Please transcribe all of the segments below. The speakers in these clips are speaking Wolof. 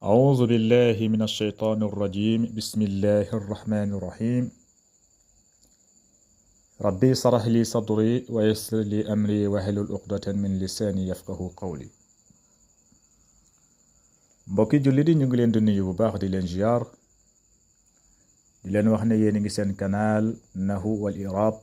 أعوذ بالله من الشيطان الرجيم بسم الله الرحمن الرحيم ربي اشرح لي صدري ويسر لي أمري واحلل عقدة من لساني يفقهوا قولي mbokki jullit yi ñu ngi leen di nuyu bu baax di leen ziar di leen wax ne yéen a ngi seen canal Nahwu wal I'rab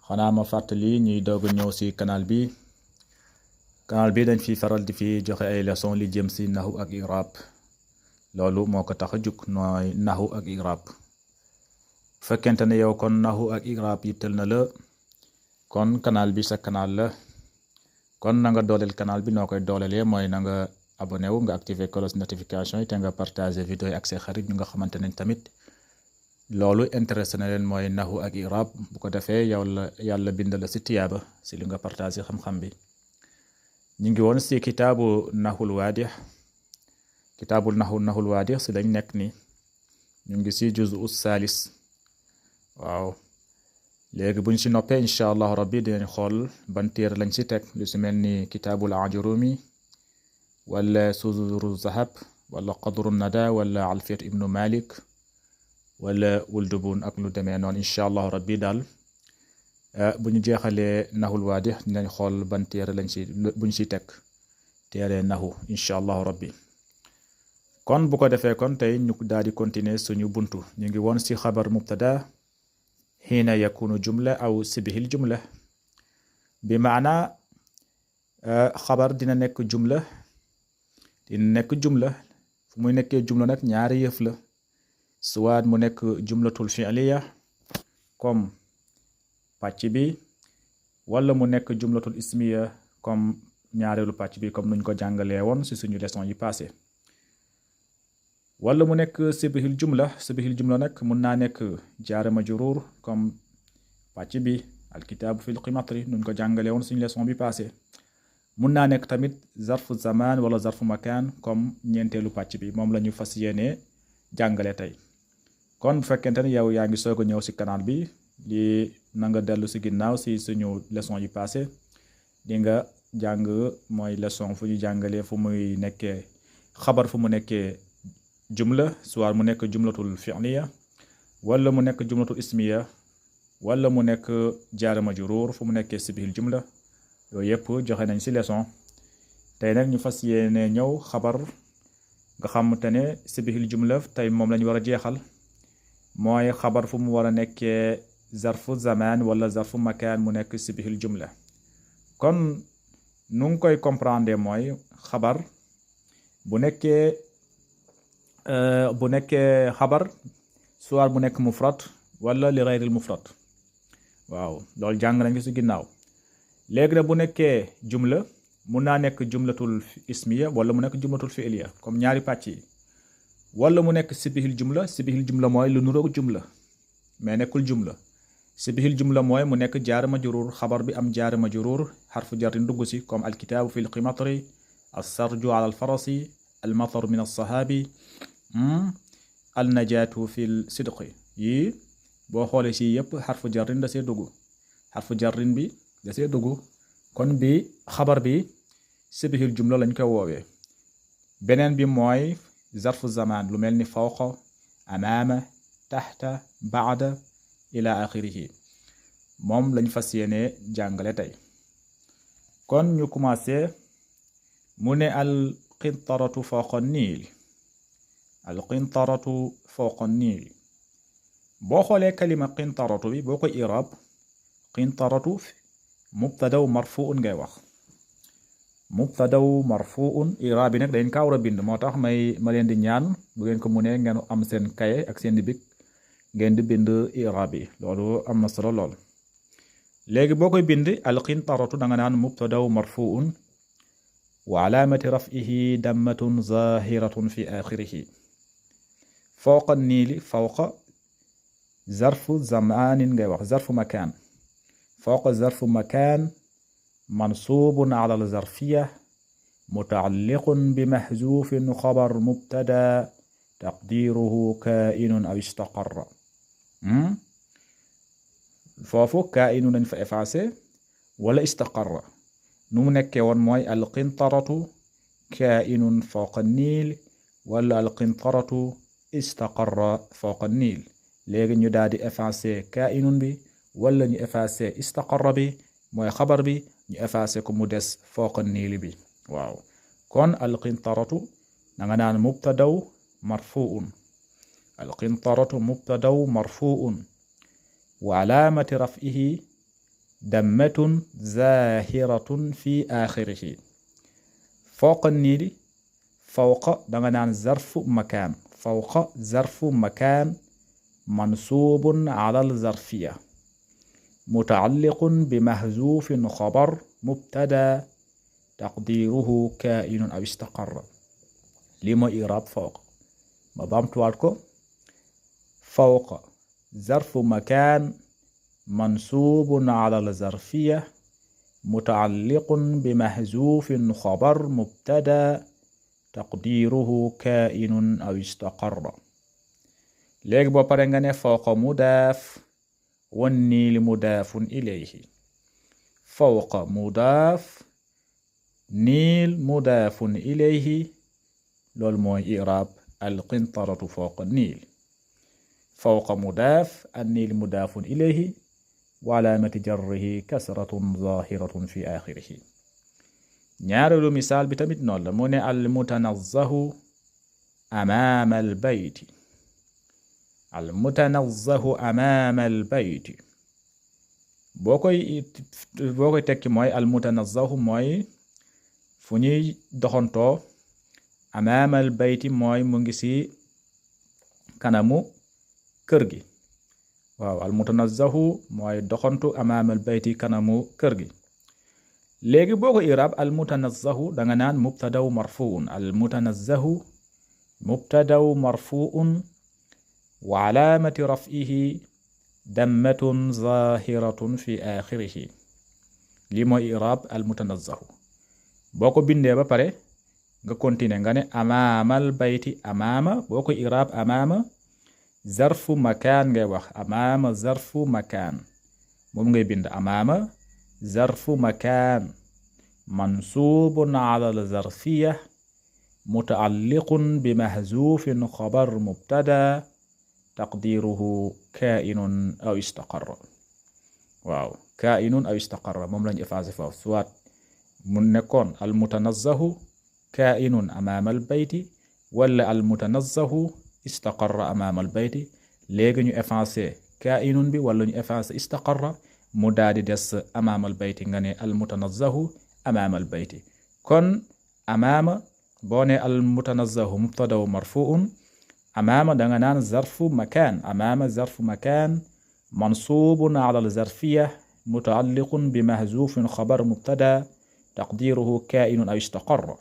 xanaa ma fàttali ñuy doog a ñëw si canal bi dañ fi faral di fi joxe ay leçon li jëm si nahwu ak i'rab loolu moo ko tax a jug nooy nahwu ak i'rab bu fekkente ne yow kon nahwu ak i'rab yittal na la kon canal bi sa canal la kon na nga dooleel canal bi noo koy doolelee mooy na nga abonné wu nga activer cloche notification yi te nga partager vidéo yi ak say xarit ñu nga xamante nañ tamit loolu intéressé na leen mooy nahwu ak i'rab bu ko defee yow la yàlla bind la si tiyaaba si li nga partager xam-xam bi ñu ngi woon si kitaabu nahwul waadix kitaabul nahwul waadix si lañ nekk ni ñu ngi si juzu salis waaw léegi buñ si noppee incha allahu rabbi dinañ xool ban téere lañ si teg lu si mel ni kitaabul ajurumi wala suzuru zahab wala qadru nada wala alfiyat ibnu malik wala wuldubun ak lu demee noonu incha allahu rabbi daal bu ñu jeexalee nahwul waadix dinañ xool ban téere lañ si buñ si teg téere nahwu incha allahu rabbi kon bu ko defee kon tey ñu daal di continuer suñu buntu ñu ngi woon si xabar mubtada xiina yakunu jumla aw sibihil jumla bi maana xabar dina nekk jumla fu muy nekkee jumla nag ñaari yëf la suwaat mu nekk jumlatul fi'liya comme pàcc bi wala mu nekk jumlatul ismiya comme ñaareelu pàcc bi comme nuñ ko jàngalee woon ci suñu leçon yi passé wala mu nekk sibihil jumla nag mun naa nekk jaara majruur comme pàcc bi alkitaabu fil qimatri nuñ ko jàngalee woon suñu leçon bi passé mun naa nekk tamit zarfu zaman wala zarfu makaan comme ñeenteelu pàcc bi moom la ñu fas yéenee jàngale tey kon bu fekkente ne yow yaa ngi soog a ñëw ci canal bi di na nga dellu ci ginnaaw ci suñu leçon yi passé di nga jàng mooy leçon fu ñu jàngalee fu muy nekkee xabar fu mu nekkee jumla soit mu nekk jumlatul fi'liya wala mu nekk jumlatul ismiya wala mu nekk jaara majruur fu mu nekkee sibihil jumla yooyu yëpp joxe nañ ci leçon tey nag ñu fas yéene ñëw xabar nga xamante ne sibihil jumla tey moom lañu war a jeexal mooy xabar fu mu war a nekkee zarfu zaman wala zarfu makaan mu nekk sibihil jumla kon nu ngi koy comprendre mooy xabar bu nekkee xabar soit mu nekk mufrad wala li ghayril mufrad waaw loolu jàng nañ ko ci ginnaaw léegi nag bu nekkee jumla mun naa nekk jumlatul ismiya wala mu nekk jumlatul fi'liya comme ñaari pàcc yi wala mu nekk sibihil jumla mooy lu nuroog jumla mais nekkul jumla sibihil jumla mooy mu nekk jaar majruur xabar bi am jaar majruur xarfu jarrin dugg si comme alkitaabu fil qimatri assarju ala alfarasi almatar min alsahabi alnajaatu fil sidqi yii boo xoolee si yëpp xarfu jarrin da see dugg xarfu jarrin bi da see dugg kon bi xabar bi sibihil jumla lañ koy woowee beneen bi mooy zarfu zaman lu mel ni fawqa amaama taxta baada ila axirihi moom lañ fas yéene jàngale tey kon ñu commencé mu ne al qintaratu fawqa niil boo xoolee kalima qintaratu bi boo koy i'raab qintaratu mubtadaw marfuun ngay wax mubtadaw marfuun i'raab bi nag dañ kaa war a bind moo tax ma leen di ñaan bu ngeen ko munee ngeen am seen kaye ak seen bik ngeen di bind i'raab yi loolu am na solo lool léegi boo koy bind alqintaratu da nga naan mubtadaw marfuun wa alaamati raf'ihi dammatun zahiratun fi axirihi fawqa niili fawqa zarfu zamanin ngay wax zarfu makaan fawqa zarfu makaan mansuubun ala al-zarfiyya muta'alliqun bi mahzuufin xabar mubtada taqdiruhu kaa'inun aw istaqarra foofu kaa'inun lañ fa effacé wala istaqarra nu mu nekkee woon mooy alqintaratu kainun fawqa niil wala alqintaratu istaqarra fawqa niil. léegi ñu daal di effacer kainun bi wala ñu effacer istaqarra bi mooy xabar bi ñu effacer ko mu des fawqa niil bi. waaw kon alqintaratu da nga naan mubtadaw marfuun. alqintaratu mubtadaw marfuun wa alaamati raf'ihi dammatun zahiratun fi axirihi. fawqa niili fawqa da nga naan zarfu makaan. fawqa zarfu makaan mansuubun ala alzarfiya mutaalliqun bimahzuufin xabar mubtada taqdiruhu kainun aw istaqarra. lii mooy i'raab fawqa. ma baamtuwaat ko. fawqa zarfu makaan mansuubun ala alzarfiya mutaalliqun bimahzuufin xabar mubtada taqdiruhu kainun aw istaqarra. léegi boo pare nga ne fawqa mudaaf wan niili mudaafun ilayhi. fawqa mudaaf niil mudaafun ilayhi loolu mooy i'raab alqintaratu fawqa niil. fawqa mudaaf an niil mudaafun ilayhi wa alaamati jarrihi kasratun zahiratun fi axirihi. ñaareelu misaal bi tamit noonu la mu ne almutanazzahu amaama albayti. almutanazzahu amaama albayti boo koy tekki mooy almutanazzahu mooy fu ñuy doxantoo. amaama albayti mooy mu ngi ci kanamu kër gi. waaw almutanazzahu mooy doxantu amaama albayti kanamu kër gi. léegi boo ko i'raab almutanazzahu da nga naan mubtadaw marfuun. almutanazzahu mubtadaw marfuun wa alaamati raf'ihi dammatun zahiratun fi axirihi. lii mooy i'raab almutanazzahu. boo ko bindee ba pare nga continuer nga ne amaamal bayti. amaama boo ko i'raab amaama zarfu makaan ngay wax. amaama zarfu makaan moom ngay bind. amaama zarfu makaan mansuubun ala alzarfiya mutaalliqun bimahzuufin xabar mubtada taqdiruhu kainun aw istaqarra. waaw kainun aw istaqarra moom lañu effacé foofu. soit mu nekkoon almutanazzahu kainun amaama albayti wala almutanazzahu istaqarra amaama albayti. léegi ñu effacé kainun bi wala ñu effacé istaqarra mu daal di des amaama albayti nga ne almutanazzahu amaama albayti. kon amaama boo ne almutanazzahu mubtadaw marfuun. amaama da nga naan zarfu makaan. amaama zarfu makaan mansuubun ala alzarfiya mutaalliqun bimahzuufin xabar mubtada taqdiruhu kainun aw istaqarra.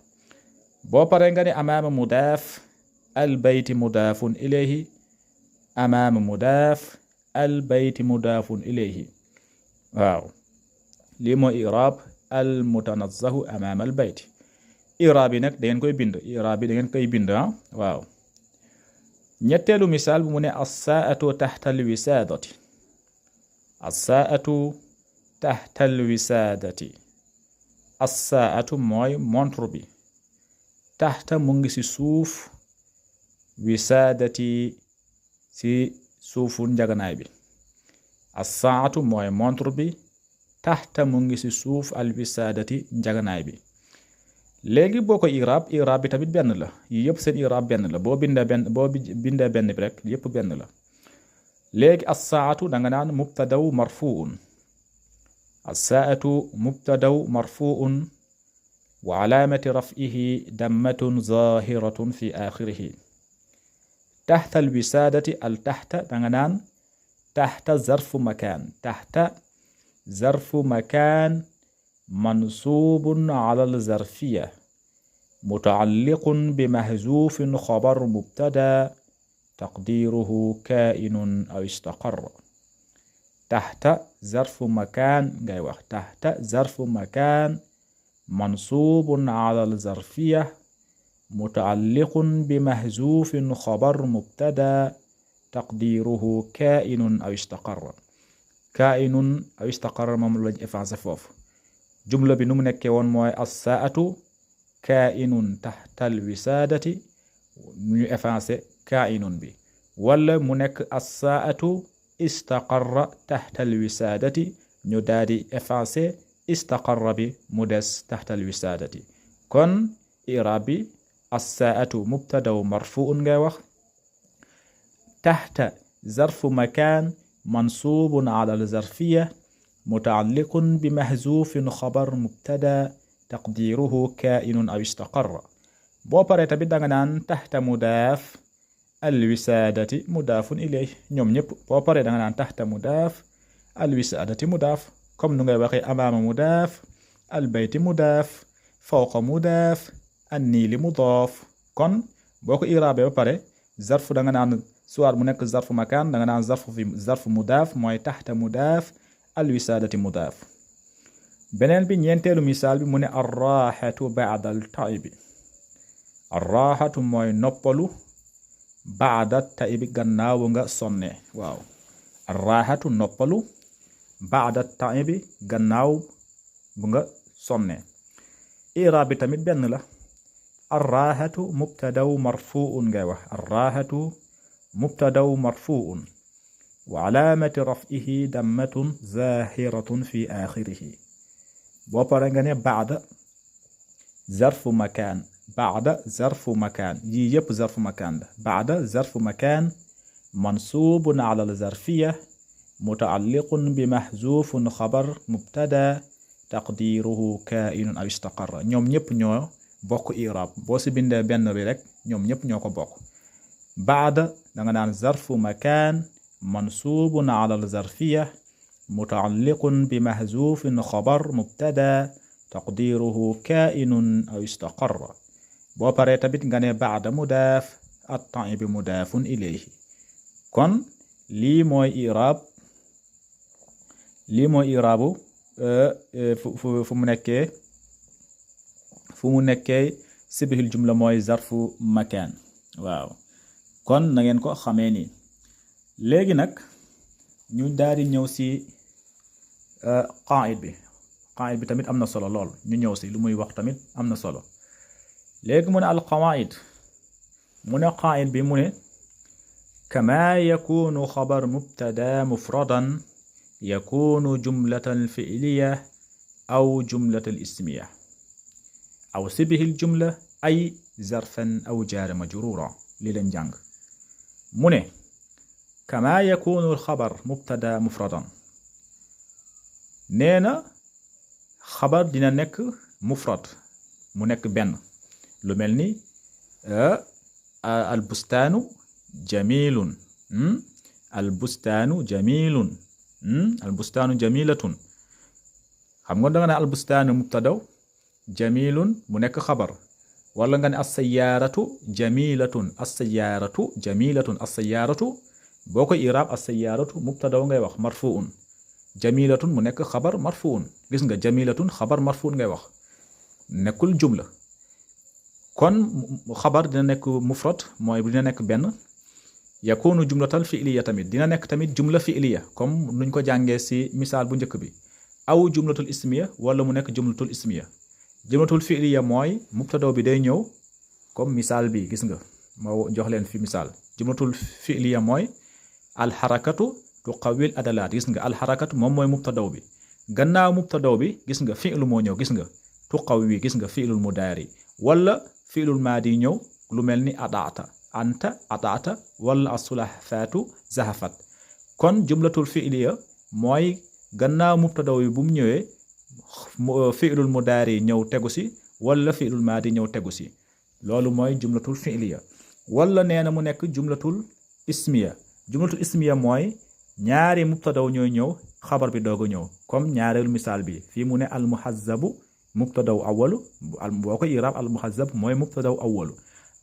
boo pare nga ne amaama mudaaf albayti mudaafun ilayhi. amaama mudaaf albayti mudaafun ilayhi. waaw lii mooy i'raab almutanazzahu amaama albayti. i'raab yi nag da ngeen koy bind. i'raab yi da ngeen koy bind. waaw ñetteelu misaal bu mu ne assaa'atu taxta alwisaadati. assaa'atu taxta alwisaadati. assaa'atu mooy montre bi. taxta mu ngi ci suuf. wisaadati ci suufu njaganaay bi. assaa'atu mooy montre bi. taxta mu ngi ci suuf alwisaadati njaganaay bi. léegi boo ko i'raab bi tamit benn la. yi yëpp seen i'raab benn la. boo bindee benn bi rek yëpp benn la. léegi assaa'atu da nga naan mubtadaw marfuun. assaa'atu mubtadaw marfuun wa alaamati raf'ihi dammatun zahiratun fi axirihi. taxta alwisaadati al taxta da nga naan taxta zarfu makaan. taxta zarfu makaan mansuubun ala alzarfiya mutaalliqun bimahzuufin xabar mubtada taqdiruhu kainun aw istaqarra. taxta zarfu makaan ngay wax. taxta zarfu makaan mansuubun ala alzarfiya mutaalliqun bimahzuufin xabar mubtada taqdiruhu kainun aw istaqarra. kainun aw istaqarra moom lañ effacé foofu. jumla bi nu mu nekkee woon mooy assaa'atu kainun taxtal wisaadati ñu effacé kainun bi wala mu nekk assaatu istaqarra taxtal wisaadati ñu daal di effacé istaqarra bi mu des taxtal wisaadati kon i'raab bi assaatu mubtadaw marfuun ngay wax taxta zarfu makaan mansuubun ala al-zarfiyya mutaalliqun bi mahzuufin xabar mubtada taqdiruhu kainun aw istaqarra boo paree tamit danga naan taxta mudaaf alwisaadati mudaafun ilayh ñoom ñëpp boo paree danga naan taxta mudaaf alwisaadati mudaaf comme nu ngay waxee amaama mudaaf albayti mudaaf fawqa mudaaf anniili mudaaf kon boo ko iraabee ba pare zarfu danga naan soit mu nekk zarfu makaan danga naan zarfu mudaaf mooy taxta mudaaf alwisaadati mudaaf beneen bi ñeenteelu misaal bi mu ne arraxatu baada al taibi arraxatu mooy noppalu baada taibi gannaaw nga sonne waaw arraxatu noppalu baada taibi gannaaw bu nga sonne i'raab bi tamit benn la arraxatu mubtadaw marfuun ngay wax arraxatu mubtadaw marfuun wa alaamati raf'ihi dammatun zahiratun fi axirihi boo pare nga ne baada zarfu makaan baada zarfu makaan yii yëpp zarfu makaan la baada zarfu makaan mansuubun ala al-zarfiyya mutaalliqun bi mahzuufun xabar mubtada taqdiruhu kainun aw istaqarra ñoom ñëpp ñoo bokk i'raab boo si bindee benn bi rek ñoom ñëpp ñoo ko bokk baada danga naan zarfu makaan mansuubun ala al-zarfiyya mutaalliqun bi mahzuufin xabar mubtada taqdiruhu kainun aw istaqarra boo paree tamit nga ne baada mudaaf at-taibi mudaafun ilayhi kon lii mooy iraabu fu mu nekkee sibihil jumla mooy zarfu makaan waaw kon na ngeen ko xamee nii léegi nag ñu daal di ñëw si qaid bi tamit am na solo lool ñu ñëw si lu muy wax tamit am na solo léegi mu ne al qawaid mu ne qaid bi mu ne kama yakunu xabar mubtada mufradan yakunu jumlatan fi'liya aw jumlatan ismiya aw sibihil jumla ay zarfan aw jaara majrura li leen jàng mu ne kama yakunu xabar mubtada mufradan nee na xabar dina nekk mufrad mu nekk benn lu mel ni albustaanu jamilun albustaanu jamilun albustaanu jamilatun xam nga danga ne albustaanu mubtadaw jamilun mu nekk xabar wala nga ne assayaaratu jamilatun assayaaratu boo ko iraab assayaaratu mubtadaw ngay wax marfuun jamilatun mu nekk xabar marfuun gis nga jamilatun xabar marfuun ngay wax nekkul jumla kon xabar dina nekk mufrad mooy dina nekk benn yakunu jumlatal fi'liya tamit dina nekk tamit jumla fi'liya comme nuñ ko jàngee si misaal bu njëkk bi aw jumlatul ismiya wala mu nekk jumlatul ismiya jumlatul fi'liya mooy mubtadaw bi day ñëw comme misaal bi gis nga ma jox leen fi misaal jumlatul fi'liya mooy alxarakatu tuqawil adalaat gis nga alxarakatu moom mooy mubtadaw bi gannaaw mubtadaw bi gis nga fi'lu moo ñëw gis nga tuqawi gis nga fi'lul mudaari wala fi'lul maadi ñëw lu mel ni adaata anta adaata wala as-sulahaatu zahafat kon jumlatul fi'liya mooy gannaaw mubtadaw bi bu mu ñëwee fi'lul mudaari ñëw tegu si wala fi'lul maadi ñëw tegu si loolu mooy jumlatul fi'liya wala nee na mu nekk jumlatul ismiya mooy ñaari mubtadaw ñooy ñëw xabar bi doog a ñëw comme ñaareelu misaal bi fii mu ne almuhazzabu mubtadaw awalu boo ko iraab almuhazzab mooy mubtadaw awalu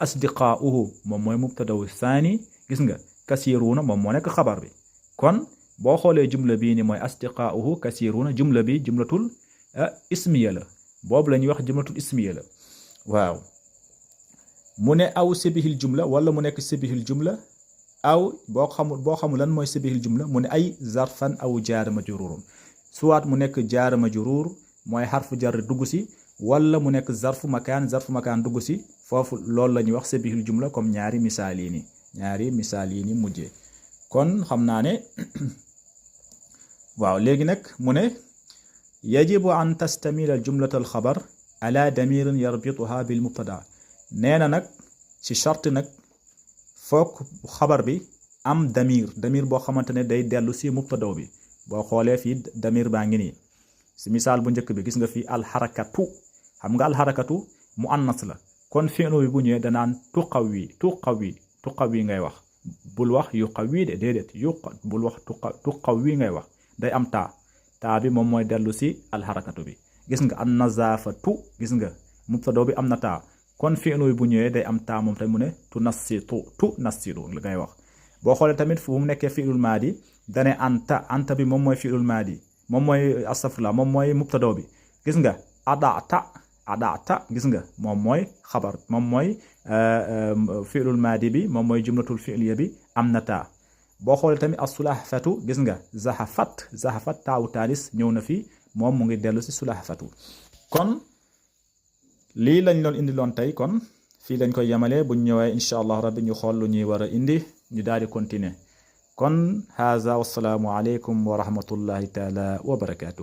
asdiqaa'uhu moom mooy mubtadaw saani gis nga kasiruuna moom moo nekk xabar bi kon boo xoolee jumla bii ni mooy asdiqaa'uhu kasiruuna jumla bi jumlatul ismiya la boobu la ñuy wax jumlatul ismiya la waaw mu ne aw sibihil jumla wala mu nekk sibihil jumla aw boo xamul lan mooy sibihil jumla mu ne ay zarfan aw jaara majruurun soit mu nekk jaara majruur mooy xarfu jar dugg si wala mu nekk zarfu makaan dugg si foofu loolu la ñuy wax sabihul jumla comme ñaari misaal yi ni mujjee kon xam naa ne waaw léegi nag mu ne yajibu an tastamila jumlata al xabar ala damirin yarbituha bil mubtada nee na nag ci charte nag foog xabar bi am damir boo xamante ne day dellu si mubtada bi boo xoolee fii damir baa ngi nii si misaal bu njëkk bi gis nga fii alxarakatu xam nga alxarakatu mu annas la kon fi'lu bi bu ñëwee danaan tuqawi ngay wax bul wax yuqawi de déedéet bul wax tuqawi ngay wax day am taa bi moom mooy dellu si alxarakatu bi gis nga an nazafatu gis nga mubtada bi am na taa kon fi'lu bi bu ñëwee day am taa moom tamit mu ne tunassitu ngay wax boo xoolee tamit fu mu nekkee fi'lul maadi dane anta bi moom mooy fi'lul maadi moom mooy astafurlah moom mooy mubtada bi gis nga adata gis nga moom mooy xabar moom mooy fi'lul maadi bi moom mooy jumlatul fi'liya bi am na taa boo xoolee tamit as-sulahfatu gis nga zahafat taawu taanis ñëw na fi moom mu ngi dellu si sulahfatu kon lii lañ doon indi loon tey kon fii lañ koy yemale buñ ñëwee incha allah rabbi ñu xool lu ñuy war a indi ñu daal di continuer kon haza wassalaamu aleykum wa rahmatullahi taala wa barakatuh